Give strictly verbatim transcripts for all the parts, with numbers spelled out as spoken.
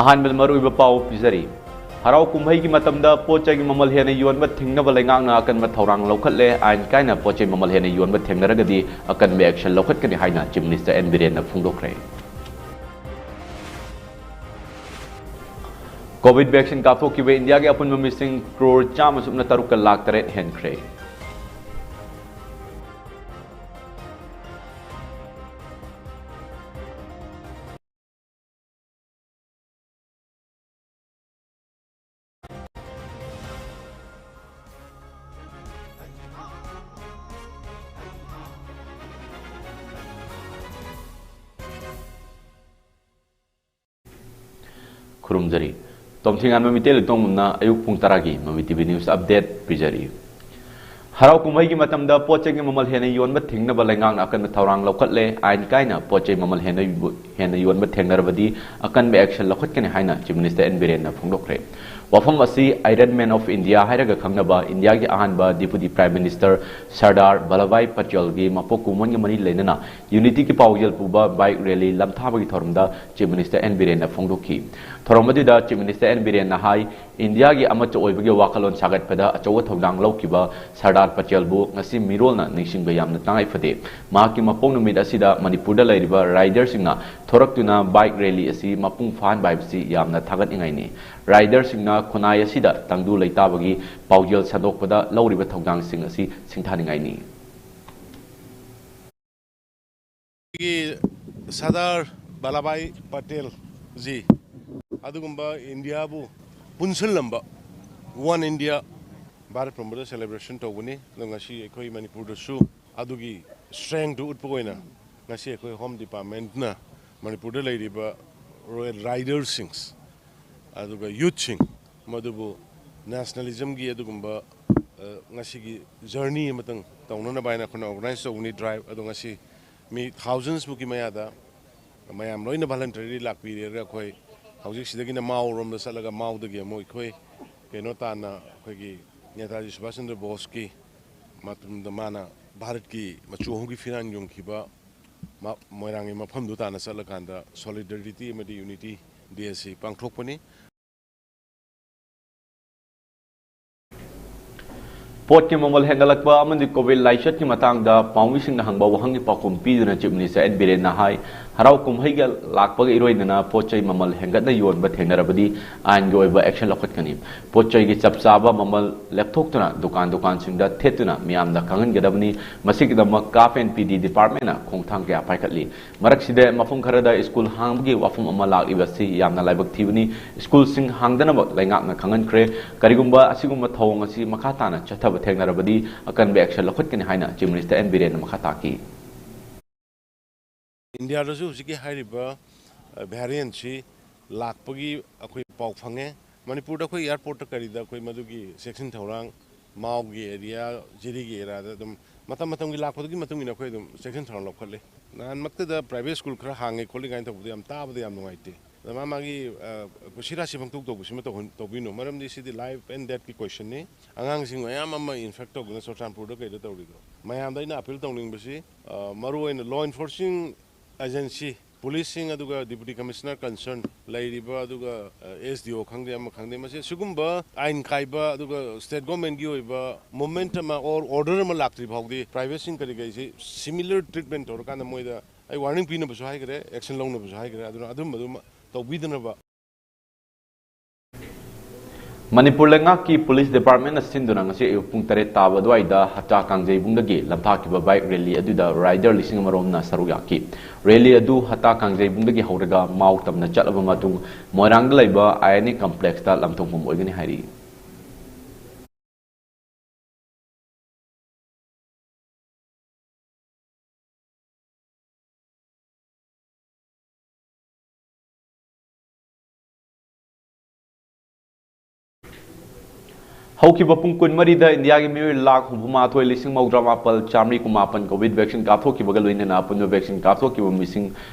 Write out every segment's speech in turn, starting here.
ꯑꯍꯥꯟꯕꯗ ꯃꯔꯨꯑꯣꯏꯕ ꯄꯥꯎ ꯄꯤꯖꯔꯤ꯫ ꯍꯔꯥꯎ ꯀꯨꯝꯍꯩꯒꯤ ꯃꯇꯝꯗ ꯄꯣꯠ ꯆꯩꯒꯤ ꯃꯃꯜ ꯍꯦꯟꯅ ꯌꯣꯟꯕ ꯊꯤꯡꯅꯕ ꯂꯩꯉꯥꯛꯅ ꯑꯀꯟꯕ ꯊꯧꯔꯥꯡ ꯂꯧꯈꯠꯂꯦ꯫ ꯑꯥꯏꯟ ꯀꯥꯏꯅ ꯄꯣꯠ ꯆꯩ ꯃꯃꯜ ꯍꯦꯟꯅ ꯌꯣꯟꯕ ꯊꯦꯡꯅꯔꯒꯗꯤ ꯑꯀꯟꯕ action ꯂꯧꯈꯠꯀꯅꯤ ꯍꯥꯏꯅ Chief Minister N ꯕꯤꯔꯦꯟꯅ ꯐꯣꯡꯗꯣꯛꯈ꯭ꯔꯦ꯫ COVID vaccine ꯀꯥꯞꯊꯣꯛꯈꯤꯕ ꯏꯟꯗꯤꯌꯥꯒꯤ ꯑꯄꯨꯟꯕ ꯃꯤꯁꯤꯡ ꯀ꯭ꯔꯣꯔ ꯆꯥꯝꯃ ꯁꯨꯞꯅ ꯇꯔꯨꯛꯀ ꯂꯥꯈ ꯇꯔꯦꯠ ꯍꯦꯟꯈ꯭ꯔꯦ꯫ ꯈꯨꯔꯨꯝꯖꯔꯤ꯫ ꯇꯣꯝꯊꯤꯉꯥꯟꯕ ꯃꯤꯇꯩ ꯂꯣꯏꯇꯣꯡꯕꯝꯅ ꯑꯌꯨꯛ ꯄꯨꯡ ꯇꯔꯥꯒꯤ ꯃꯃꯤ ꯇꯤꯚꯤ ꯅ꯭ꯌꯨꯁ ꯑꯞꯗꯦꯠ ꯄꯤꯖꯔꯤ꯫ ꯍꯔꯥꯎ ꯀꯨꯝꯍꯩꯒꯤ ꯃꯇꯝꯗ ꯄꯣꯠ ꯆꯩꯒꯤ ꯃꯃꯜ ꯍꯦꯟꯅ ꯌꯣꯟꯕ ꯊꯤꯡꯅꯕ ꯂꯩꯉꯥꯛꯅ ꯑꯀꯟꯕ ꯊꯧꯔꯥꯡ ꯂꯧꯈꯠꯂꯦ꯫ ꯑꯥꯏꯟ ꯀꯥꯏꯅ ꯄꯣꯠ ꯆꯩ ꯃꯃꯜ ꯍꯦꯟꯅ, ꯍꯦꯟꯅ ꯌꯣꯟꯕ ꯊꯦꯡꯅꯔꯕꯗꯤ ꯑꯀꯟꯕ action ꯂꯧꯈꯠꯀꯅꯤ ꯍꯥꯏꯅ Chief Minister N ꯕꯤꯔꯦꯟꯅ ꯐꯣꯡꯗꯣꯛꯈ꯭ꯔꯦ꯫ ꯋꯥꯐꯝ ꯑꯁꯤ Iron Man of India ꯍꯥꯏꯔꯒ ꯈꯪꯅꯕ ꯏꯟꯗꯤꯌꯥꯒꯤ ꯑꯍꯥꯟꯕ Deputy Prime Minister Sardar Vallabhbhai ꯄꯇꯦꯜꯒꯤ ꯃꯄꯣꯛ ꯀꯨꯝꯑꯣꯟꯒ ꯃꯔꯤ ꯂꯩꯅꯅ ꯌꯨꯅꯤꯇꯤꯒꯤ ꯄꯥꯎꯖꯦꯜ ꯄꯨꯕ bike rally ꯂꯝꯊꯥꯕꯒꯤ ꯊꯧꯔꯝꯗ Chief Minister N ꯕꯤꯔꯦꯟꯅ ꯐꯣꯡꯗꯣꯛꯈꯤ꯫ ꯊꯧꯔꯝ ꯑꯗꯨꯗ Chief Minister N ꯕꯤꯔꯦꯟꯅ ꯍꯥꯏ, ꯏꯟꯗꯤꯌꯥꯒꯤ ꯑꯃꯠꯇ ꯑꯣꯏꯕꯒꯤ ꯋꯥꯈꯜꯂꯣꯟ ꯁꯥꯒꯠꯄꯗ ꯑꯆꯧꯕ ꯊꯧꯗꯥꯡ ꯂꯧꯈꯤꯕ ꯁꯔꯗꯥꯔ ꯄꯇꯦꯜꯕꯨ ꯉꯁꯤ ꯃꯤꯔꯣꯜꯅ ꯅꯤꯡꯁꯤꯡꯕ ꯌꯥꯝꯅ ꯇꯉꯥꯏ ꯐꯗꯦ꯫ ꯃꯍꯥꯛꯀꯤ ꯃꯄꯣꯛ ꯅꯨꯃꯤꯠ ꯑꯁꯤꯗ ꯃꯅꯤꯄꯨꯔꯗ ꯂꯩꯔꯤꯕ riderꯁꯤꯡꯅ ꯊꯣꯔꯛꯇꯨꯅ bike rally ꯑꯁꯤ ꯃꯄꯨꯡ ꯐꯥꯍꯟꯕ ꯍꯥꯏꯕꯁꯤ ꯌꯥꯝꯅ ꯊꯥꯒꯠꯅꯤꯡꯉꯥꯏꯅꯤ꯫ Riderꯁꯤꯡꯅ ꯈꯨꯟꯅꯥꯏ ꯑꯁꯤꯗ ꯇꯪꯗꯨ ꯂꯩꯇꯥꯕꯒꯤ ꯄꯥꯎꯖꯦꯜ ꯁꯟꯗꯣꯛꯄꯗ ꯂꯧꯔꯤꯕ ꯊꯧꯗꯥꯡꯁꯤꯡ ꯑꯁꯤ ꯁꯤꯡꯊꯥꯅꯤꯡꯉꯥꯏꯅꯤ꯫ ꯑꯩꯈꯣꯏꯒꯤ ꯁꯔꯗꯥꯔ ꯚꯜꯂꯚꯚꯥꯏ ꯄꯇꯦꯜ ꯖꯤ ꯑꯗꯨꯒꯨꯝꯕ ꯏꯟꯗꯤꯌꯥꯕꯨ ꯄꯨꯟꯁꯤꯜꯂꯝꯕ One India, ꯚꯥꯔꯠ ꯄꯨꯝꯕꯗ celebration ꯇꯧꯒꯅꯤ꯫ ꯑꯗꯣ ꯉꯁꯤ ꯑꯩꯈꯣꯏ ꯃꯅꯤꯄꯨꯔꯗꯁꯨ ꯑꯗꯨꯒꯤ strengthꯗꯨ ꯎꯠꯄ ꯑꯣꯏꯅ ꯉꯁꯤ ꯑꯩꯈꯣꯏ Home Departmentꯅ ꯃꯅꯤꯄꯨꯔꯗ ꯂꯩꯔꯤꯕ Royal Ridersꯁꯤꯡ ꯑꯗꯨꯒ youthꯁꯤꯡ ꯃꯗꯨꯕꯨ nationalismꯒꯤ ꯑꯗꯨꯒꯨꯝꯕ, ꯑ, ꯉꯁꯤꯒꯤ journey ꯑꯃꯇꯪ ꯇꯧꯅꯅꯕ ꯍꯥꯏꯅ ꯑꯩꯈꯣꯏꯅ organize ꯇꯧꯕꯅꯤ drive꯫ ꯑꯗꯣ ꯉꯁꯤ ꯃꯤ thousandsꯃꯨꯛꯀꯤ ꯃꯌꯥꯗ ꯃꯌꯥꯝ ꯂꯣꯏꯅ voluntarily ꯂꯥꯛꯄꯤꯔꯦ꯫ ꯑꯩꯈꯣꯏ ꯍꯧꯖꯤꯛ ꯁꯤꯗꯒꯤꯅ ꯃꯥꯎꯔꯣꯝꯗ ꯆꯠꯂꯒ ꯃꯥꯎꯗꯒꯤ ꯑꯃꯨꯛ ꯑꯩꯈꯣꯏ ꯀꯩꯅꯣ ꯇꯥꯟꯅ ꯑꯩꯈꯣꯏꯒꯤ ꯅꯦꯇꯥꯖꯤ ꯁꯨꯚꯥꯁ ꯆꯟꯗ꯭ꯔ ꯕꯣꯁꯀꯤ ꯃꯇꯝꯗ ꯃꯥꯅ ꯚꯥꯔꯠꯀꯤ ꯃꯆꯨ ꯑꯍꯨꯝꯒꯤ ꯐꯤꯔꯥꯟ ꯌꯨꯡꯈꯤꯕ ꯃ-, ꯃꯣꯏꯔꯥꯡꯒꯤ ꯃꯐꯝꯗꯨ ꯇꯥꯟꯅ ꯆꯠꯂꯀꯥꯟꯗ solidarity ꯑꯃꯗꯤ unity ꯗꯦ ꯑꯁꯤ ꯄꯥꯡꯊꯣꯛꯄꯅꯤ꯫ ꯄꯣꯠꯀꯤ ꯃꯃꯜ ꯍꯦꯟꯒꯠꯂꯛꯄ ꯑꯃꯗꯤ ꯀꯣꯚꯤꯗ ꯂꯥꯏꯆꯠꯀꯤ ꯃꯇꯥꯡꯗ ꯄꯥꯎꯃꯤꯁꯤꯡꯅ ꯍꯪꯕ ꯋꯥꯍꯪꯒꯤ ꯄꯥꯎꯈꯨꯝ ꯄꯤꯗꯨꯅ ꯆꯤꯐ ꯃꯤꯅꯤꯁꯇꯔ ꯑꯦꯟ ꯕꯤꯔꯦꯟꯅ ꯍꯥꯏ, ꯍꯔꯥꯎ ꯀꯨꯝꯍꯩꯒ ꯂꯥꯛꯄꯒ ꯏꯔꯣꯏꯅꯅ ꯄꯣꯠ ꯆꯩ ꯃꯃꯜ ꯍꯦꯟꯒꯠꯅ ꯌꯣꯟꯕ ꯊꯦꯡꯅꯔꯕꯗꯤ ꯑꯥꯏꯟꯒꯤ ꯑꯣꯏꯕ ꯑꯦꯛꯁꯟ ꯂꯧꯈꯠꯀꯅꯤ꯫ ꯄꯣꯠ ꯆꯩꯒꯤ ꯆꯞ ꯆꯥꯕ ꯃꯃꯜ ꯂꯦꯞꯊꯣꯛꯇꯨꯅ ꯗꯨꯀꯥꯟ ꯗꯨꯀꯥꯟꯁꯤꯡꯗ ꯊꯦꯠꯇꯨꯅ ꯃꯤꯌꯥꯝꯗ ꯈꯪꯍꯟꯒꯗꯕꯅꯤ꯫ ꯃꯁꯤꯒꯤꯗꯃꯛ ꯀꯥꯐ ꯑꯦꯟ ꯄꯤ ꯗꯤ ꯗꯤꯄꯥꯔꯠꯃꯦꯟꯅ ꯈꯣꯡꯊꯥꯡ ꯀꯌꯥ ꯄꯥꯏꯈꯠꯂꯤ꯫ ꯃꯔꯛꯁꯤꯗ ꯃꯐꯝ ꯈꯔꯗ ꯁ꯭ꯀꯨꯜ ꯍꯥꯡꯕꯒꯤ ꯋꯥꯐꯝ ꯑꯃ ꯂꯥꯛꯂꯤꯕ ꯑꯁꯤ ꯌꯥꯝꯅ ꯂꯥꯏꯕꯛ ꯊꯤꯕꯅꯤ꯫ ꯁ꯭ꯀꯨꯜꯁꯤꯡ ꯍꯥꯡꯗꯅꯕ ꯂꯩꯉꯥꯛꯅ ꯈꯪꯍꯟꯈ꯭ꯔꯦ꯫ ꯀꯔꯤꯒꯨꯝꯕ ꯑꯁꯤꯒꯨꯝꯕ ꯊꯧꯑꯣꯡ ꯑꯁꯤ ꯃꯈꯥ ꯇꯥꯅ ꯆꯠꯊꯕ ꯊꯦꯡꯅꯔꯕꯗꯤ ꯑꯀꯟꯕ ꯑꯦꯛꯁꯟ ꯂꯧꯈꯠꯀꯅꯤ ꯍꯥꯏꯅ ꯆꯤꯐ ꯃꯤꯅꯤꯁꯇꯔ ꯑꯦꯟ ꯕꯤꯔꯦꯟꯅ ꯃꯈꯥ ꯇꯥꯈꯤ꯫ ꯏꯟꯗꯤꯌꯥꯗꯁꯨ ꯍꯧꯖꯤꯛꯀꯤ ꯍꯥꯏꯔꯤꯕ ꯚꯦꯔꯤꯌꯦꯟꯁꯤ ꯂꯥꯛꯄꯒꯤ ꯑꯩꯈꯣꯏ ꯄꯥꯎ ꯐꯪꯉꯦ꯫ ꯃꯅꯤꯄꯨꯔꯗ ꯑꯩꯈꯣꯏ ꯑꯦꯌꯥꯔꯄꯣꯔꯠꯇ ꯀꯔꯤꯗ ꯑꯩꯈꯣꯏ ꯃꯗꯨꯒꯤ ꯆꯦꯛꯁꯤꯟ ꯊꯧꯔꯥꯡ, ꯃꯥꯎꯒꯤ ꯑꯦꯔꯤꯌꯥ, ꯖꯤꯔꯤꯒꯤ ꯑꯦꯔꯤꯌꯥꯗ ꯑꯗꯨꯝ ꯃꯇꯝ ꯃꯇꯝꯒꯤ ꯂꯥꯛꯄꯗꯨꯒꯤ ꯃꯇꯨꯡ ꯏꯟꯅ ꯑꯩꯈꯣꯏ ꯑꯗꯨꯝ ꯆꯦꯛꯁꯤꯟ ꯊꯧꯔꯥꯡ ꯂꯧꯈꯠꯂꯤ꯫ ꯅꯍꯥꯟꯃꯛꯇꯗ ꯄ꯭ꯔꯥꯏꯚꯦꯠ ꯁ꯭ꯀꯨꯜ ꯈꯔ ꯍꯥꯡꯉꯦ ꯈꯣꯠꯂꯤ ꯀꯥꯏꯅ ꯇꯧꯕꯗꯣ ꯌꯥꯝ ꯇꯥꯕꯗ ꯌꯥꯝ ꯅꯨꯡꯉꯥꯏꯇꯦ꯫ ꯑꯗ ꯃꯥ ꯃꯥꯒꯤ ꯀꯨꯁꯤꯔꯥꯁꯤ ꯄꯪꯇꯧ ꯇꯧꯕꯁꯤꯃ ꯇꯧꯕꯤꯅꯨ, ꯃꯔꯝꯗꯤ ꯁꯤꯗꯤ ꯂꯥꯏꯐ ꯑꯦꯟ ꯗꯦꯠꯀꯤ ꯀ꯭ꯋꯦꯁꯟꯅꯤ꯫ ꯑꯉꯥꯡꯁꯤꯡ ꯃꯌꯥꯝ ꯑꯃ ꯏꯟꯐꯦꯛ ꯇꯧꯗꯅ ꯆꯨꯔꯆꯥꯟꯄꯨꯔꯗ ꯀꯩꯗ ꯇꯧꯔꯤꯗꯣ꯫ ꯃꯌꯥꯝꯗ ꯑꯩꯅ ꯑꯄꯤꯜ ꯇꯧꯅꯤꯡꯕꯁꯤ, ꯃꯔꯨꯑꯣꯏꯅ ꯂꯣ ꯏꯟꯐꯣꯔꯁꯤꯡ ꯑꯦꯖꯦꯟꯁꯤ, ꯄꯨꯂꯤꯁꯁꯤꯡ ꯑꯗꯨꯒ ꯗꯤꯄꯨꯇꯤ ꯀꯃꯤꯁꯅꯔ ꯀꯟꯁꯔꯟ ꯂꯩꯔꯤꯕ ꯑꯗꯨꯒ ꯑꯦꯁ ꯗꯤ ꯑꯣ ꯈꯪꯗꯦ ꯑꯃ ꯈꯪꯗꯦ, ꯃꯁꯤ ꯁꯤꯒꯨꯝꯕ ꯑꯥꯏꯟ ꯀꯥꯏꯕ ꯑꯗꯨꯒ ꯁ꯭ꯇꯦꯠ ꯒꯣꯔꯃꯦꯟꯒꯤ ꯑꯣꯏꯕ ꯃꯨꯞꯃꯦꯟꯠ ꯑꯃ ꯑꯣꯔ ꯑꯣꯔꯗꯔ ꯑꯃ ꯂꯥꯛꯇ꯭ꯔꯤ ꯐꯥꯎꯗꯤ ꯄ꯭ꯔꯥꯏꯚꯦꯠꯁꯤꯡ ꯀꯔꯤ ꯀꯔꯤꯁꯤ ꯁꯤꯃꯤꯂꯔ ꯇ꯭ꯔꯤꯠꯃꯦꯟ ꯇꯧꯔꯀꯥꯟꯗ ꯃꯣꯏꯗ ꯑꯩ ꯋꯥꯔꯅꯤꯡ ꯄꯤꯅꯕꯁꯨ ꯍꯥꯏꯈ꯭ꯔꯦ, ꯑꯦꯛꯁꯟ ꯂꯧꯅꯕꯁꯨ ꯍꯥꯏꯈ꯭ꯔꯦ꯫ ꯑꯗꯨꯅ ꯑꯗꯨꯝꯕꯗꯨ ꯇꯧꯕꯤꯗꯅꯕ꯫ ꯃꯅꯤꯄꯨꯔ ꯂꯩꯉꯥꯛꯀꯤ ꯄꯨꯂꯤꯁ ꯗꯤꯄꯥꯔꯠꯃꯦꯟꯅ ꯁꯤꯟꯗꯨꯅ ꯉꯁꯤ ꯑꯌꯨꯛ ꯄꯨꯡ ꯇꯔꯦꯠ ꯇꯥꯕ ꯑꯗꯨꯋꯥꯏꯗ ꯍꯠꯇꯥ ꯀꯥꯡꯖꯩꯕꯨꯡꯗꯒꯤ ꯂꯝꯊꯥꯈꯤꯕ ꯕꯥꯏꯛ ꯔꯦꯂꯤ ꯑꯗꯨꯗ ꯔꯥꯏꯗꯔ ꯂꯤꯁꯤꯡ ꯑꯃꯔꯣꯝꯅ ꯁꯔꯨꯛ ꯌꯥꯈꯤ꯫ ꯔꯦꯂꯤ ꯑꯗꯨ ꯍꯠꯇꯥ ꯀꯥꯡꯖꯩꯕꯨꯡꯗꯒꯤ ꯍꯧꯔꯒ ꯃꯥꯎ ꯇꯝꯅ ꯆꯠꯂꯕ ꯃꯇꯨꯡ ꯃꯣꯏꯔꯥꯡꯗ ꯂꯩꯕ ꯑꯥꯏ ꯑꯦꯟ ꯑꯦ ꯀꯝꯄ꯭ꯂꯦꯛꯁꯇ ꯂꯝꯊꯣꯡꯐꯝ ꯑꯣꯏꯒꯅꯤ ꯍꯥꯏꯔꯤ꯫ ꯍꯧꯈꯤꯕ ꯄꯨꯡ ꯀꯨꯟꯃꯔꯤꯗ ꯏꯟꯗꯤꯌꯥꯒꯤ ꯃꯤꯑꯣꯏ ꯂꯥꯈ ꯍꯨꯝꯐꯨꯃꯥꯊꯣꯏ ꯂꯤꯁꯤꯡ ꯃꯧꯗ꯭ꯔꯥ ꯃꯥꯄꯜ ꯆꯥꯃꯔꯤ ꯀꯨꯟꯃꯥꯄꯟ ꯀꯣꯚꯤꯗ ꯚꯦꯛꯁꯤꯟ ꯀꯥꯞꯊꯣꯛꯈꯤꯕꯒ ꯂꯣꯏꯅꯅ ꯑꯄꯨꯟꯕ ꯚꯦꯛꯁꯤꯟ ꯀꯥꯞꯊꯣꯛꯈꯤꯕ ꯃꯤꯁꯤꯡ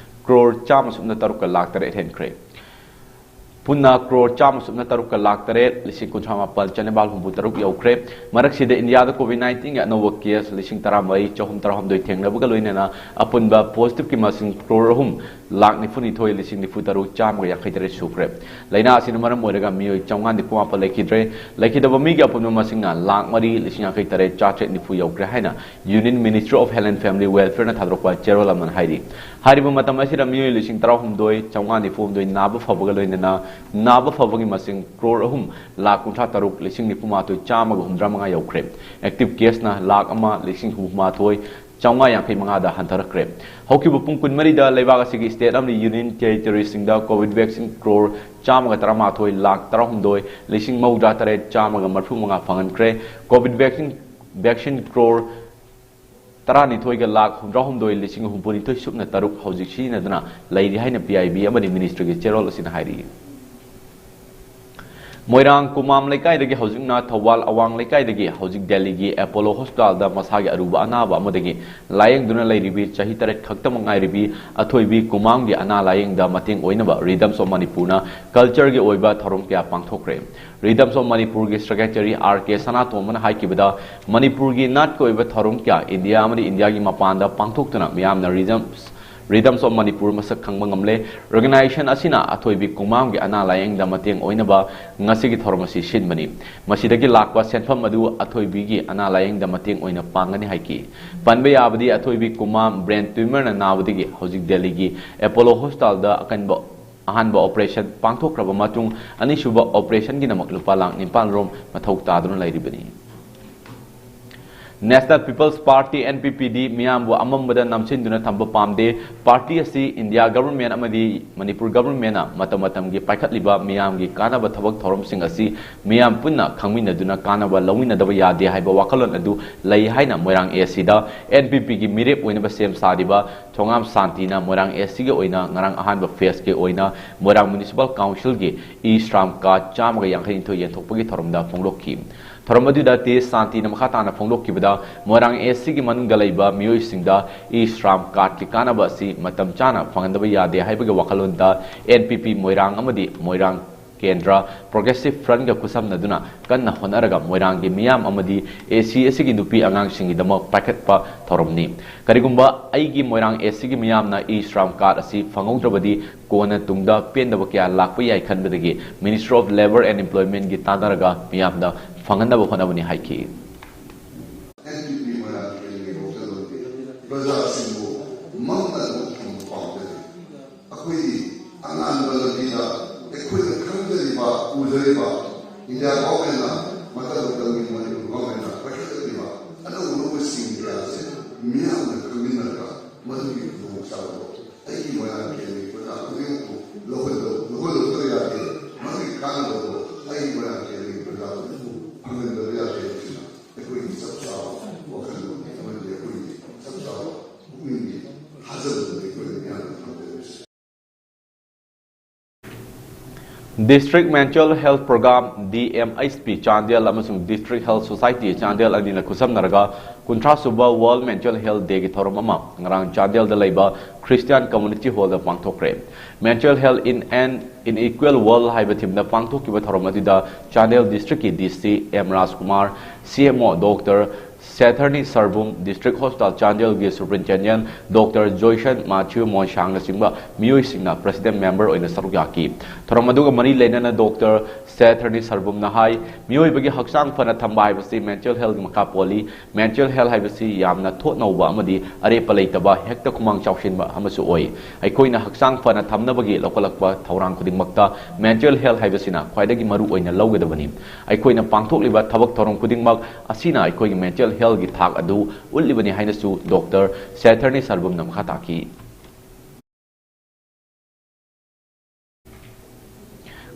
ꯀ꯭ꯔꯣꯔ ꯆꯥꯝꯃ ꯁꯨꯞꯅ ꯇꯔꯨꯛꯀ ꯂꯥꯈ ꯇꯔꯦꯠ ꯍꯦꯟꯈ꯭ꯔꯦ꯫ ꯄꯨꯟꯅ ꯀ꯭ꯔꯣꯔ ꯆꯥꯝꯃ ꯁꯨꯞꯅ ꯇꯔꯨꯛꯀ ꯂꯥꯛ ꯇꯔꯦꯠ ꯂꯤꯁꯤꯡ ꯀꯨꯟꯊ꯭ꯔꯥ ꯃꯥꯄꯜ ꯆꯥꯅꯤꯄꯥꯜ ꯍꯨꯝꯐꯨ ꯇꯔꯨꯛ ꯌꯧꯈ꯭ꯔꯦ꯫ ꯃꯔꯛꯁꯤꯗ ꯏꯟꯗꯤꯌꯥꯗ ꯀꯣꯚꯤꯗ ꯅꯥꯏꯟꯇꯤꯟꯒꯤ ꯑꯅꯧꯕ ꯀꯦꯁ ꯂꯤꯁꯤꯡ ꯇꯔꯥꯃꯔꯤ ꯆꯍꯨꯝ ꯇꯔꯥꯍꯨꯝꯗꯣꯏ ꯊꯦꯡꯅꯕꯒ ꯂꯣꯏꯅꯅ ꯑꯄꯨꯟꯕ ꯄꯣꯖꯤꯇꯤꯚꯀꯤ ꯃꯁꯤꯡ ꯀ꯭ꯔꯣꯔ ꯑꯍꯨꯝ ꯂꯥꯛ ꯅꯤꯐꯨꯅꯤꯊꯣꯏ ꯂꯤꯁꯤꯡ ꯅꯤꯐꯨ ꯇꯔꯨꯛ ꯆꯥꯝꯃꯒ ꯌꯥꯡꯈꯩ ꯇꯔꯦꯠ ꯁꯨꯈ꯭ꯔꯦ꯫ ꯂꯥꯏꯅꯥ ꯑꯁꯤꯅ ꯃꯔꯝ ꯑꯣꯏꯔꯒ ꯃꯤꯑꯣꯏ ꯆꯥꯝꯃꯉꯥ ꯅꯤꯐꯨ ꯃꯥꯄꯜ ꯂꯩꯈꯤꯗ꯭ꯔꯦ꯫ ꯂꯩꯈꯤꯗꯕ ꯃꯤꯒꯤ ꯑꯄꯨꯟꯕ ꯃꯁꯤꯡꯅ ꯂꯥꯛ ꯃꯔꯤ ꯂꯤꯁꯤꯡ ꯌꯥꯡꯈꯩ ꯇꯔꯦꯠ ꯆꯥꯇ꯭ꯔꯦꯠ ꯅꯤꯐꯨ ꯌꯧꯈ꯭ꯔꯦ ꯍꯥꯏꯅ Union Ministry of Health and Family Welfareꯅ ꯊꯥꯗꯣꯔꯛꯄ ꯆꯦꯔꯣꯜ ꯑꯃꯅ ꯍꯥꯏꯔꯤ꯫ ꯍꯥꯏꯔꯤꯕ ꯃꯇꯝ ꯑꯁꯤꯗ ꯃꯤꯑꯣꯏ ꯂꯤꯁꯤꯡ ꯇꯔꯥꯍꯨꯝꯗꯣꯏ ꯆꯥꯝꯃꯉꯥ ꯅꯤꯐꯨ ꯍꯨꯝꯗꯣꯏ ꯅꯥꯕ ꯐꯕꯒ ꯂꯣꯏꯅꯅ ꯅꯥꯕ ꯐꯕꯒꯤ ꯃꯁꯤꯡ ꯀ꯭ꯔꯣꯔ ꯑꯍꯨꯝ ꯂꯥꯛ ꯀꯨꯟꯊ꯭ꯔꯥ ꯇꯔꯨꯛ ꯂꯤꯁꯤꯡ ꯅꯤꯐꯨ ꯃꯥꯊꯣꯏ ꯆꯥꯝꯃꯒ ꯍꯨꯝꯗ꯭ꯔꯥ ꯃꯉꯥ ꯌꯧꯈ꯭ꯔꯦ꯫ ꯑꯦꯛꯇꯤꯚ ꯀꯦꯁꯅ ꯂꯥꯛ ꯑꯃ ꯂꯤꯁꯤꯡ ꯍꯨꯝꯐꯨ ꯃꯥꯊꯣꯏ ꯆꯥꯝꯃꯉꯥ ꯌꯥꯡꯈꯩ ꯃꯉꯥꯗ ꯍꯟꯊꯔꯛꯈ꯭ꯔꯦ꯫ ꯍꯧꯈꯤꯕ ꯄꯨꯡ ꯀꯨꯟꯃꯔꯤꯗ ꯂꯩꯕꯥꯛ ꯑꯁꯤꯒꯤ ꯁ꯭ꯇꯦꯠ ꯑꯃꯗꯤ ꯌꯨꯅꯤꯌꯟ ꯇꯦꯔꯤꯇꯣꯔꯤꯁꯤꯡꯗ ꯀꯣꯚꯤꯗ ꯚꯦꯛꯁꯤꯟ ꯀ꯭ꯔꯣꯔ ꯆꯥꯝꯃꯒ ꯇꯔꯥꯃꯥꯊꯣꯏ ꯂꯥꯛ ꯇꯔꯥꯍꯨꯝꯗꯣꯏ ꯂꯤꯁꯤꯡ ꯃꯧꯗ꯭ꯔꯥ ꯇꯔꯦꯠ ꯆꯥꯝꯃꯒ ꯃꯔꯤꯐꯨ ꯃꯉꯥ ꯐꯪꯍꯟꯈ꯭ꯔꯦ꯫ ꯀꯣꯚꯤꯗ ꯚꯦꯛꯁꯤꯟ ꯚꯦꯛꯁꯤꯟ ꯀ꯭ꯔꯣꯔ ꯇꯔꯥꯅꯤꯊꯣꯏꯒ ꯂꯥꯛ ꯍꯨꯝꯗ꯭ꯔꯥꯍꯨꯝꯗꯣꯏ ꯂꯤꯁꯤꯡ ꯍꯨꯝꯐꯨꯅꯤꯊꯣꯏ ꯁꯨꯞꯅ ꯇꯔꯨꯛ ꯍꯧꯖꯤꯛ ꯁꯤꯖꯤꯟꯅꯗꯨꯅ ꯂꯩꯔꯤ ꯍꯥꯏꯅ ꯄꯤ ꯑꯥꯏ ꯕꯤ ꯑꯃꯗꯤ ꯃꯤꯅꯤꯁꯇ꯭ꯔꯤꯒꯤ ꯆꯦꯔꯣꯜ ꯑꯁꯤꯅ ꯍꯥꯏꯔꯤ꯫ ꯃꯣꯏꯔꯥꯡ ꯀꯨꯃꯥꯝ ꯂꯩꯀꯥꯏꯗꯒꯤ ꯍꯧꯖꯤꯛꯅ ꯊꯧꯕꯥꯜ ꯑꯋꯥꯡ ꯂꯩꯀꯥꯏꯗꯒꯤ ꯍꯧꯖꯤꯛ ꯗꯦꯜꯂꯤꯒꯤ ꯑꯦꯄꯣꯂꯣ ꯍꯣꯁꯄꯤꯇꯥꯜꯗ ꯃꯁꯥꯒꯤ ꯑꯔꯨꯕ ꯑꯅꯥꯕ ꯑꯃꯗꯒꯤ ꯂꯥꯌꯦꯡꯗꯨꯅ ꯂꯩꯔꯤꯕꯤ ꯆꯍꯤ ꯇꯔꯦꯠ ꯈꯛꯇꯃꯛ ꯉꯥꯏꯔꯤꯕꯤ ꯑꯊꯣꯏꯕꯤ ꯀꯨꯃꯥꯝꯒꯤ ꯑꯅꯥ ꯂꯥꯌꯦꯡꯗ ꯃꯇꯦꯡ ꯑꯣꯏꯅꯕ Rhythms of Manipurꯅ ꯀꯜꯆꯔꯒꯤ ꯑꯣꯏꯕ ꯊꯧꯔꯝ ꯀꯌꯥ ꯄꯥꯡꯊꯣꯛꯈ꯭ꯔꯦ꯫ Rhythms of Manipurꯒꯤ ꯁꯦꯀ꯭ꯔꯦꯇꯔꯤ ꯑꯥꯔ ꯀꯦ ꯁꯅꯥꯇꯣꯝꯕꯅ ꯍꯥꯏꯈꯤꯕꯗ, ꯃꯅꯤꯄꯨꯔꯒꯤ ꯅꯥꯠꯀꯤ ꯑꯣꯏꯕ ꯊꯧꯔꯝ ꯀꯌꯥ ꯏꯟꯗꯤꯌꯥ ꯑꯃꯗꯤ ꯏꯟꯗꯤꯌꯥꯒꯤ ꯃꯄꯥꯟꯗ ꯄꯥꯡꯊꯣꯛꯇꯨꯅ ꯃꯤꯌꯥꯝꯅ Rhythms Rhythms of Manipur ꯃꯁꯛ ꯈꯪꯕ ꯉꯝꯂꯦ꯫ Organization ꯑꯁꯤꯅ ꯑꯊꯣꯏꯕꯤ ꯀꯨꯃꯥꯝꯒꯤ ꯑꯅꯥ ꯂꯥꯌꯦꯡꯗ ꯃꯇꯦꯡ ꯑꯣꯏꯅꯕ ꯉꯁꯤꯒꯤ ꯊꯧꯔꯝ ꯑꯁꯤ ꯁꯤꯟꯕꯅꯤ꯫ ꯃꯁꯤꯗꯒꯤ ꯂꯥꯛꯄ ꯁꯦꯟꯐꯝ ꯑꯗꯨ ꯑꯊꯣꯏꯕꯤꯒꯤ ꯑꯅꯥ ꯂꯥꯌꯦꯡꯗ ꯃꯇꯦꯡ ꯑꯣꯏꯅ ꯄꯥꯡꯒꯅꯤ ꯍꯥꯏꯈꯤ꯫ ꯄꯟꯕ ꯌꯥꯕꯗꯤ, ꯑꯊꯣꯏꯕꯤ ꯀꯨꯃꯥꯝ brain tumourꯅ ꯅꯥꯕꯗꯒꯤ ꯍꯧꯖꯤꯛ ꯗꯦꯜꯂꯤꯒꯤ ꯑꯦꯄꯣꯂꯣ ꯍꯣꯁꯄꯤꯇꯥꯜꯗ ꯑꯀꯟꯕ ꯑꯍꯥꯟꯕ ꯑꯣꯄꯔꯦꯁꯟ ꯄꯥꯡꯊꯣꯛꯈ꯭ꯔꯕ ꯃꯇꯨꯡ, ꯑꯅꯤꯁꯨꯕ ꯑꯣꯄꯔꯦꯁꯟꯒꯤꯗꯃꯛ ꯂꯨꯄꯥ ꯂꯥꯛ ꯅꯤꯄꯥꯟ ꯔꯣꯝ ꯃꯊꯧ ꯇꯥꯗꯨꯅ ꯂꯩꯔꯤꯕꯅꯤ꯫ National People's Party, N P Pꯗꯤ ꯃꯤꯌꯥꯝꯕꯨ ꯑꯃꯝꯕꯗ ꯅꯝꯁꯤꯟꯗꯨꯅ ꯊꯝꯕ ꯄꯥꯝꯗꯦ꯫ ꯄꯥꯔꯇꯤ ꯑꯁꯤ ꯏꯟꯗꯤꯌꯥ ꯒꯚꯔꯟꯃꯦꯟ ꯑꯃꯗꯤ ꯃꯅꯤꯄꯨꯔ ꯒꯚꯔꯟꯃꯦꯟꯅ ꯃꯇꯝ ꯃꯇꯝꯒꯤ ꯄꯥꯏꯈꯠꯂꯤꯕ ꯃꯤꯌꯥꯝꯒꯤ ꯀꯥꯟꯅꯕ ꯊꯕꯛ ꯊꯧꯔꯝꯁꯤꯡ ꯑꯁꯤ ꯃꯤꯌꯥꯝ ꯄꯨꯟꯅ ꯈꯪꯃꯤꯟꯅꯗꯨꯅ ꯀꯥꯟꯅꯕ ꯂꯧꯃꯤꯟꯅꯗꯕ ꯌꯥꯗꯦ ꯍꯥꯏꯕ ꯋꯥꯈꯜꯂꯣꯟ ꯑꯗꯨ ꯂꯩ ꯍꯥꯏꯅ ꯃꯣꯏꯔꯥꯡ ꯑꯦ ꯁꯤꯗ N P Pꯒꯤ ꯃꯤꯔꯦꯞ ꯑꯣꯏꯅꯕ ꯁꯦꯝ ꯁꯥꯔꯤꯕ ꯁꯣꯉꯥꯝ ꯁꯥꯟꯇꯤꯅ ꯃꯣꯏꯔꯥꯡ ꯑꯦꯁ ꯁꯤꯒꯤ ꯑꯣꯏꯅ ꯉꯔꯥꯡ ꯑꯍꯥꯟꯕ ꯐꯦꯁꯀꯤ ꯑꯣꯏꯅ ꯃꯣꯏꯔꯥꯡ ꯃ꯭ꯌꯨꯅꯤꯁꯤꯄꯥꯜ ꯀꯥꯎꯟꯁꯤꯜꯒꯤ ꯏ ꯁ꯭ꯔꯥꯝ ꯀꯥꯔꯗ ꯆꯥꯝꯃꯒ ꯌꯥꯡꯈꯩꯅꯤꯊꯣꯏ ꯌꯦꯟꯊꯣꯛꯄꯒꯤ ꯊꯧꯔꯝꯗ ꯐꯣꯡꯗꯣꯛꯈꯤ꯫ ꯊꯧꯔꯝ ꯑꯗꯨꯗ ꯇꯦ ꯁꯥꯟꯇꯤꯅ ꯃꯈꯥ ꯇꯥꯅ ꯐꯣꯡꯗꯣꯛꯈꯤꯕꯗ, ꯃꯣꯏꯔꯥꯡ ꯑꯦꯁ ꯁꯤꯒꯤ ꯃꯅꯨꯡꯗ ꯂꯩꯕ ꯃꯤꯑꯣꯏꯁꯤꯡꯗ ꯏ ꯁ꯭ꯔꯥꯝ ꯀꯥꯔꯗꯀꯤ ꯀꯥꯟꯅꯕ ꯑꯁꯤ ꯃꯇꯝ ꯆꯥꯅ ꯐꯪꯍꯟꯗꯕ ꯌꯥꯗꯦ ꯍꯥꯏꯕꯒꯤ ꯋꯥꯈꯜꯂꯣꯟꯗ ꯑꯦꯟ ꯄꯤ ꯄꯤ ꯃꯣꯏꯔꯥꯡ ꯑꯃꯗꯤ ꯃꯣꯏꯔꯥꯡ ꯀꯦꯟꯗ꯭ꯔ ꯄ꯭ꯔꯣꯒ꯭ꯔꯦꯁꯤꯚ ꯐ꯭ꯔꯟꯠꯒ ꯈꯨꯠꯁꯝꯅꯗꯨꯅ ꯀꯟꯅ ꯍꯣꯠꯅꯔꯒ ꯃꯣꯏꯔꯥꯡꯒꯤ ꯃꯤꯌꯥꯝ ꯑꯃꯗꯤ ꯑꯦ ꯁꯤ ꯑꯦꯁ ꯁꯤꯒꯤ ꯅꯨꯄꯤ ꯑꯉꯥꯡꯁꯤꯡꯒꯤꯗꯃꯛ ꯄꯥꯏꯈꯠꯄ ꯊꯧꯔꯝꯅꯤ꯫ ꯀꯔꯤꯒꯨꯝꯕ ꯑꯩꯒꯤ ꯃꯣꯏꯔꯥꯡ ꯑꯦꯁ ꯁꯤꯒꯤ ꯃꯤꯌꯥꯝꯅ ꯏ ꯁ꯭ꯔꯥꯝ ꯀꯥꯔꯗ ꯑꯁꯤ ꯐꯪꯍꯧꯗ꯭ꯔꯕꯗꯤ ꯀꯣꯟꯅ ꯇꯨꯡꯗ ꯄꯦꯟꯗꯕ ꯀꯌꯥ ꯂꯥꯛꯄ ꯌꯥꯏ ꯈꯟꯕꯗꯒꯤ Ministry of Labour and Employmentꯒꯤ ꯇꯥꯟꯅꯔꯒ ꯃꯤꯌꯥꯝꯗ ꯐꯪꯍꯟꯅꯕ ꯍꯣꯠꯅꯕꯅꯤ ꯍꯥꯏꯈꯤ꯫ ꯑꯦꯟ ꯄꯤ ꯄꯤ ꯃꯣꯏꯔꯥꯡ ꯀꯦꯟꯗ꯭ꯔꯒꯤ ꯋꯥꯈꯜꯂꯣꯟꯗꯤ ꯄ꯭ꯔꯖꯥꯁꯤꯡꯕꯨ ꯃꯪꯅ ꯑꯗꯨꯝ ꯊꯝꯕ ꯄꯥꯝꯖꯗꯦ꯫ ꯑꯩꯈꯣꯏꯗꯤ ꯑꯉꯥꯟꯕ ꯂꯝꯕꯤꯗ ꯑꯩꯈꯣꯏꯅ ꯈꯪꯖꯔꯤꯕ, ꯎꯖꯔꯤꯕ, ꯏꯟꯗꯤꯌꯥ ꯒꯣꯔꯃꯦꯟꯅ, ꯃꯇꯝ ꯃꯇꯝꯒꯤ ꯃꯅꯤꯄꯨꯔ ꯒꯣꯔꯃꯦꯟꯅ ꯄꯥꯏꯈꯠꯂꯛꯂꯤꯕ ꯑꯅꯧ ꯑꯅꯧꯕ ꯁ꯭ꯀꯤꯝ ꯀꯌꯥ ꯑꯁꯤ ꯃꯤꯌꯥꯝꯅ ꯈꯪꯃꯤꯟꯅꯔꯒ ꯃꯗꯨꯒꯤ ꯈꯨꯗꯣꯡꯆꯥꯕꯗꯣ ꯑꯩꯒꯤ ꯃꯣꯏꯔꯥꯡ ꯀꯦꯟꯗ꯭ꯔꯒꯤ ꯄ꯭ꯔꯖꯥ ꯈꯨꯗꯤꯡꯃꯛꯄꯨ ꯂꯧꯍꯜꯂ-, ꯂꯧꯍꯜꯂꯛꯇꯕ ꯌꯥꯗꯦ꯫ ꯃꯗꯨꯒꯤ ꯀꯥꯟꯅꯕꯗꯣ ꯑꯩꯒꯤ ꯃꯣꯏꯔꯥꯡ ꯀꯦꯟꯗ꯭ꯔꯒꯤ ꯄ꯭ꯔꯖꯥ ꯈꯨꯗꯤꯡꯃꯛꯄꯨ ꯐꯪꯍꯟꯗꯕ ꯌꯥꯗꯦ ꯍꯥꯏꯕꯁꯤꯅ ꯑꯩꯈꯣꯏꯒꯤ ꯆꯞ ꯆꯥꯕ ꯋꯥꯈꯜꯂꯣꯟꯅꯤ ꯑꯃꯗꯤ ꯑꯩꯈꯣꯏꯒꯤ ꯆꯞ ꯆꯥꯕ ꯄꯨꯛꯅꯤꯡꯒꯤ ꯊꯥꯖꯕꯗꯨꯅꯤ ꯑꯩꯈꯣꯏꯅ ꯃꯤꯌꯥꯝꯗ ꯊꯝꯖꯔꯤꯕꯁꯤ꯫ District Mental Health Program, D M H P Chandel ꯑꯃꯁꯨꯡ District Health Society ꯆꯥꯟꯗꯦꯜ ꯑꯅꯤꯅ ꯈꯨꯠꯁꯝꯅꯔꯒ ꯀꯨꯟꯊ꯭ꯔꯥ ꯁꯨꯕ World Mental Health Dayꯒꯤ ꯊꯧꯔꯝ ꯑꯃ ꯉꯔꯥꯡ ꯆꯥꯟꯗꯦꯜꯗ ꯂꯩꯕ Christian Community Hallꯗ ꯄꯥꯡꯊꯣꯛꯈ꯭ꯔꯦ꯫ Mental Health in an Unequal World ꯍꯥꯏꯕ themeꯗ ꯄꯥꯡꯊꯣꯛꯈꯤꯕ ꯊꯧꯔꯝ ꯑꯗꯨꯗ ꯆꯥꯟꯗꯦꯜ Districtꯀꯤ D C M ꯔꯥꯖꯀꯨꯃꯥꯔ, C M O Doctor ꯁꯦꯊꯔꯅꯤ ꯁꯔꯕꯨꯝ, District Hospital ꯆꯥꯟꯗꯦꯜꯒꯤ Superintendent Doctor ꯖꯣꯏꯁꯟ ꯃꯥꯊ꯭ꯌꯨ ꯃꯣꯟꯁꯥꯡꯅꯆꯤꯡꯕ ꯃꯤꯑꯣꯏꯁꯤꯡꯅ President Member ꯑꯣꯏꯅ ꯁꯔꯨꯛ ꯌꯥꯈꯤ꯫ ꯊꯧꯔꯝ ꯑꯗꯨꯒ ꯃꯔꯤ ꯂꯩꯅꯅ Doctor ꯁꯦꯊꯔꯅꯤ ꯁꯔꯕꯨꯝꯅ ꯍꯥꯏ, ꯃꯤꯑꯣꯏꯕꯒꯤ ꯍꯛꯆꯥꯡ ꯐꯅ ꯊꯝꯕ ꯍꯥꯏꯕꯁꯤ mental healthꯒꯤ ꯃꯈꯥ ꯄꯣꯜꯂꯤ꯫ Mental health ꯍꯥꯏꯕꯁꯤ ꯌꯥꯝꯅ ꯊꯣꯠ ꯅꯧꯕ ꯑꯃꯗꯤ ꯑꯔꯦꯞꯄ ꯂꯩꯇꯕ, ꯍꯦꯛꯇ ꯈꯨꯃꯥꯡ ꯆꯥꯎꯁꯤꯟꯕ ꯑꯃꯁꯨ ꯑꯣꯏ꯫ ꯑꯩꯈꯣꯏꯅ ꯍꯛꯆꯥꯡ ꯐꯅ ꯊꯝꯅꯕꯒꯤ ꯂꯧꯈꯠꯂꯛꯄ ꯊꯧꯔꯥꯡ ꯈꯨꯗꯤꯡꯃꯛꯇ mental health ꯍꯥꯏꯕꯁꯤꯅ ꯈ꯭ꯋꯥꯏꯗꯒꯤ ꯃꯔꯨ ꯑꯣꯏꯅ ꯂꯧꯒꯗꯕꯅꯤ꯫ ꯑꯩꯈꯣꯏꯅ ꯄꯥꯡꯊꯣꯛꯂꯤꯕ ꯊꯕꯛ ꯊꯧꯔꯝ ꯈꯨꯗꯤꯡꯃꯛ ꯑꯁꯤꯅ ꯑꯩꯈꯣꯏꯒꯤ mental healthꯀꯤ ꯊꯥꯛ ꯑꯗꯨ ꯎꯠꯂꯤꯕꯅꯤ ꯍꯥꯏꯅꯁꯨ Doctor ꯁꯦꯊꯔꯅꯤ ꯁꯔꯕꯨꯝꯅ ꯃꯈꯥ ꯇꯥꯈꯤ꯫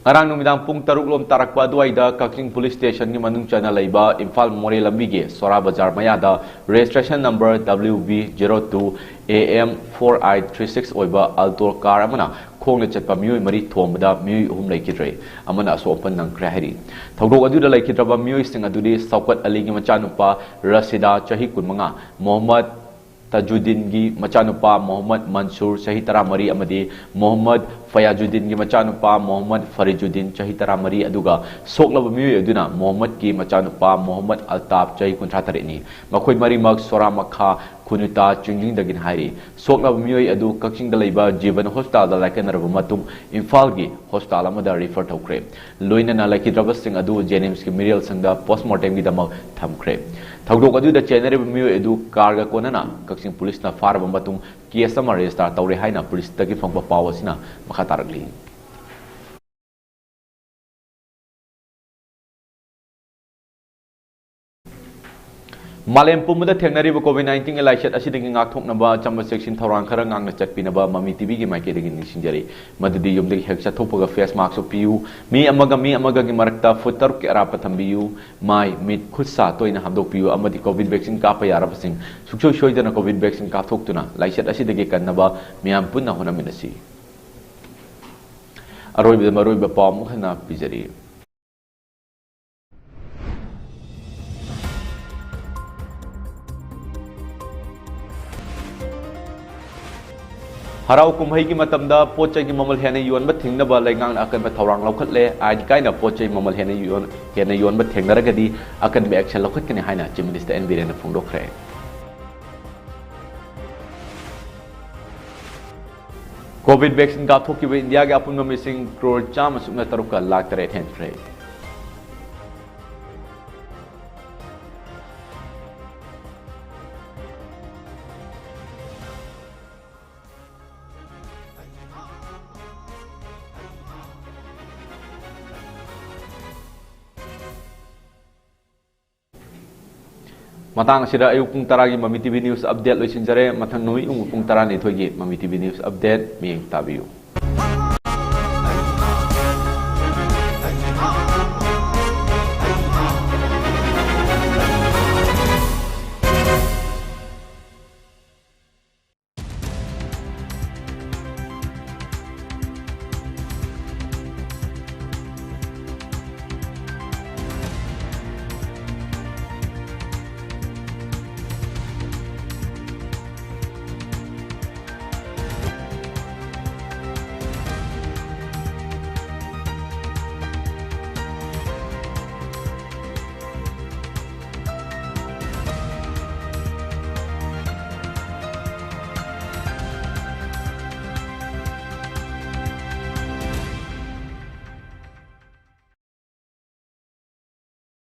ꯉꯔꯥꯡ ꯅꯨꯃꯤꯗꯥꯡ ꯄꯨꯡ ꯇꯔꯨꯛ ꯂꯣꯝ ꯇꯥꯔꯛꯄ ꯑꯗꯨꯋꯥꯏꯗ ꯀꯛꯆꯤꯡ ꯄꯨꯂꯤꯁ ꯁ꯭ꯇꯦꯁꯟꯒꯤ ꯃꯅꯨꯡ ꯆꯟꯅ ꯂꯩꯕ ꯏꯝꯐꯥꯜ ꯃꯣꯔꯦ ꯂꯝꯕꯤꯒꯤ ꯁꯣꯔꯥ ꯕꯖꯥꯔ ꯃꯌꯥꯗ registration number W B zero two A M four eight three six ꯑꯣꯏꯕ Alto car ꯑꯃꯅ ꯈꯣꯡꯅ ꯆꯠꯄ ꯃꯤꯑꯣꯏ ꯃꯔꯤ ꯊꯣꯝꯕꯗ ꯃꯤꯑꯣꯏ ꯑꯍꯨꯝ ꯂꯩꯈꯤꯗ꯭ꯔꯦ, ꯑꯃꯅ ꯑꯁꯣꯛ ꯑꯄꯟ ꯅꯪꯈ꯭ꯔꯦ ꯍꯥꯏꯔꯤ꯫ ꯊꯧꯗꯣꯛ ꯑꯗꯨꯗ ꯂꯩꯈꯤꯗ꯭ꯔꯕ ꯃꯤꯑꯣꯏꯁꯤꯡ ꯑꯗꯨꯗꯤ ꯁꯧꯀꯠ ꯑꯂꯤꯒꯤ ꯃꯆꯥꯅꯨꯄꯥ ꯔꯁꯤꯗꯥ, ꯆꯍꯤ ꯀꯨꯟꯃꯉꯥ, ꯃꯣꯍꯝꯃꯗ ꯇꯥꯖꯨꯗꯤꯟꯒꯤ ꯃꯆꯥꯅꯨꯄꯥ ꯃꯣꯍꯝꯃꯗ ꯃꯟꯁꯨꯔ, ꯆꯍꯤ ꯇꯔꯥꯃꯔꯤ, ꯑꯃꯗꯤ ꯃꯣꯍꯝꯃꯗ ꯐꯌꯥꯖꯨꯗꯤꯟꯒꯤ ꯃꯆꯥꯅꯨꯄꯥ ꯃꯣꯍꯝꯃꯗ ꯐꯔꯤꯖꯨꯗꯤꯟ, ꯆꯍꯤ ꯇꯔꯥꯃꯔꯤ, ꯑꯗꯨꯒ ꯁꯣꯛꯂꯕ ꯃꯤꯑꯣꯏ ꯑꯗꯨꯅ ꯃꯣꯍꯝꯃꯗꯀꯤ ꯃꯆꯥꯅꯨꯄꯥ ꯃꯣꯍꯝꯃꯗ ꯑꯜꯇꯥꯐ, ꯆꯍꯤ ꯀꯨꯟꯊ꯭ꯔꯥ ꯇꯔꯦꯠꯅꯤ꯫ ꯃꯈꯣꯏ ꯃꯔꯤꯃꯛ ꯁꯣꯔꯥ ꯃꯈꯥ ꯈꯨꯅꯨꯇꯥ ꯆꯤꯡꯖꯤꯡꯗꯒꯤꯅꯤ ꯍꯥꯏꯔꯤ꯫ ꯁꯣꯛꯂꯕ ꯃꯤꯑꯣꯏ ꯑꯗꯨ ꯀꯛꯆꯤꯡꯗ ꯂꯩꯕ ꯖꯤꯕꯟ ꯍꯣꯁꯄꯤꯇꯥꯜꯗ ꯂꯥꯏꯀꯠꯅꯔꯕ ꯃꯇꯨꯡ ꯏꯝꯐꯥꯜꯒꯤ ꯍꯣꯁꯄꯤꯇꯥꯜ ꯑꯃꯗ refer ꯇꯧꯈ꯭ꯔꯦ꯫ ꯂꯣꯏꯅꯅ ꯂꯩꯈꯤꯗ꯭ꯔꯕꯁꯤꯡ ꯑꯗꯨ JNIMSꯀꯤ ꯃꯤꯔꯦꯜ ꯁꯪꯗ post mortemꯒꯤꯗꯃꯛ ꯊꯝꯈ꯭ꯔꯦ꯫ ꯊꯧꯗꯣꯛ ꯑꯗꯨꯗ ꯆꯦꯟꯅꯔꯤꯕ ꯃꯤꯑꯣꯏ ꯑꯗꯨ carꯒ ꯀꯣꯟꯅꯅ ꯀꯛꯆꯤꯡ ꯄꯨꯂꯤꯁꯅ ꯐꯥꯔꯕ ꯃꯇꯨꯡ case ꯑꯃ register ꯇꯧꯔꯦ ꯍꯥꯏꯅ ꯄꯨꯂꯤꯁꯇꯒꯤ ꯐꯪꯕ ꯄꯥꯎ ꯑꯁꯤꯅ ꯃꯈꯥ ꯇꯥꯔꯛꯂꯤ꯫ ꯃꯥꯂꯦꯝ ꯄꯨꯝꯕꯗ ꯊꯦꯡꯅꯔꯤꯕ COVID nineteenꯒꯤ ꯂꯥꯏꯆꯠ ꯑꯁꯤꯗꯒꯤ ꯉꯥꯛꯊꯣꯛꯅꯕ ꯑꯆꯝꯕ ꯆꯦꯛꯁꯤꯟ ꯊꯧꯔꯥꯡ ꯈꯔ ꯉꯥꯛꯅ ꯆꯠꯄꯤꯅꯕ ꯃꯃꯤ TVꯒꯤ ꯃꯥꯏꯀꯩꯗꯒꯤ ꯅꯤꯡꯁꯤꯡꯖꯔꯤ꯫ ꯃꯗꯨꯗꯤ ꯌꯨꯝꯗꯒꯤ ꯍꯦꯛ ꯆꯠꯊꯣꯛꯄꯒ face mask ꯎꯞꯄꯤꯌꯨ, ꯃꯤ ꯑꯃꯒ ꯃꯤ ꯑꯃꯒꯒꯤ ꯃꯔꯛꯇ foot ꯇꯔꯨꯛꯀꯤ ꯑꯔꯥꯞꯄ ꯊꯝꯕꯤꯌꯨ, ꯃꯥꯏ, ꯃꯤꯠ, ꯈꯨꯠ ꯁꯥ ꯇꯣꯏꯅ ꯍꯥꯝꯗꯣꯛꯄꯤꯌꯨ ꯑꯃꯗꯤ COVID vaccine ꯀꯥꯞꯄ ꯌꯥꯔꯕꯁꯤꯡ ꯁꯨꯡꯁꯣꯏ ꯁꯣꯏꯗꯅ COVID vaccine ꯀꯥꯞꯊꯣꯛꯇꯨꯅ ꯂꯥꯏꯆꯠ ꯑꯁꯤꯗꯒꯤ ꯀꯟꯅꯕ ꯃꯤꯌꯥꯝ ꯄꯨꯟꯅ ꯍꯣꯠꯅꯃꯤꯟꯅꯁꯤ꯫ ꯑꯔꯣꯏꯕꯗ ꯃꯔꯨꯑꯣꯏꯕ ꯄꯥꯎ ꯑꯃꯨꯛ ꯍꯟꯅ ꯄꯤꯖꯔꯤ꯫ ꯍꯔꯥꯎ ꯀꯨꯝꯍꯩꯒꯤ ꯃꯇꯝꯗ ꯄꯣꯠ ꯆꯩꯒꯤ ꯃꯃꯜ ꯍꯦꯟꯅ ꯌꯣꯟꯕ ꯊꯤꯡꯅꯕ ꯂꯩꯉꯥꯛꯅ ꯑꯀꯟꯕ ꯊꯧꯔꯥꯡ ꯂꯧꯈꯠꯂꯦ꯫ ꯑꯥꯏꯟ ꯀꯥꯏꯅ ꯄꯣꯠ ꯆꯩ ꯃꯃꯜ ꯍꯦꯟꯅ ꯌꯣꯟ-, ꯍꯦꯟꯅ ꯌꯣꯟꯕ ꯊꯦꯡꯅꯔꯒꯗꯤ ꯑꯀꯟꯕ action ꯂꯧꯈꯠꯀꯅꯤ ꯍꯥꯏꯅ Chief Minister N ꯕꯤꯔꯦꯟꯅ ꯐꯣꯡꯗꯣꯛꯈ꯭ꯔꯦ꯫ COVID vaccine ꯀꯥꯞꯊꯣꯛꯈꯤꯕ ꯏꯟꯗꯤꯌꯥꯒꯤ ꯑꯄꯨꯟꯕ ꯃꯤꯁꯤꯡ ꯀ꯭ꯔꯣꯔ ꯆꯥꯝꯃ ꯁꯨꯞꯅ ꯇꯔꯨꯛꯀ ꯂꯥꯈ ꯇꯔꯦꯠ ꯍꯦꯟꯈ꯭ꯔꯦ꯫ ꯃꯇꯥꯡ ꯑꯁꯤꯗ ꯑꯌꯨꯛ ꯄꯨꯡ ꯇꯔꯥꯒꯤ ꯃꯃꯤ TV News Update ꯂꯣꯏꯁꯤꯟꯖꯔꯦ꯫ ꯃꯊꯪ ꯅꯨꯃꯤꯠ ꯌꯨꯡꯕ ꯄꯨꯡ ꯇꯔꯥꯅꯤꯊꯣꯏꯒꯤ ꯃꯃꯤ TV News Update ꯃꯤꯠꯌꯦꯡ ꯇꯥꯕꯤꯌꯨ꯫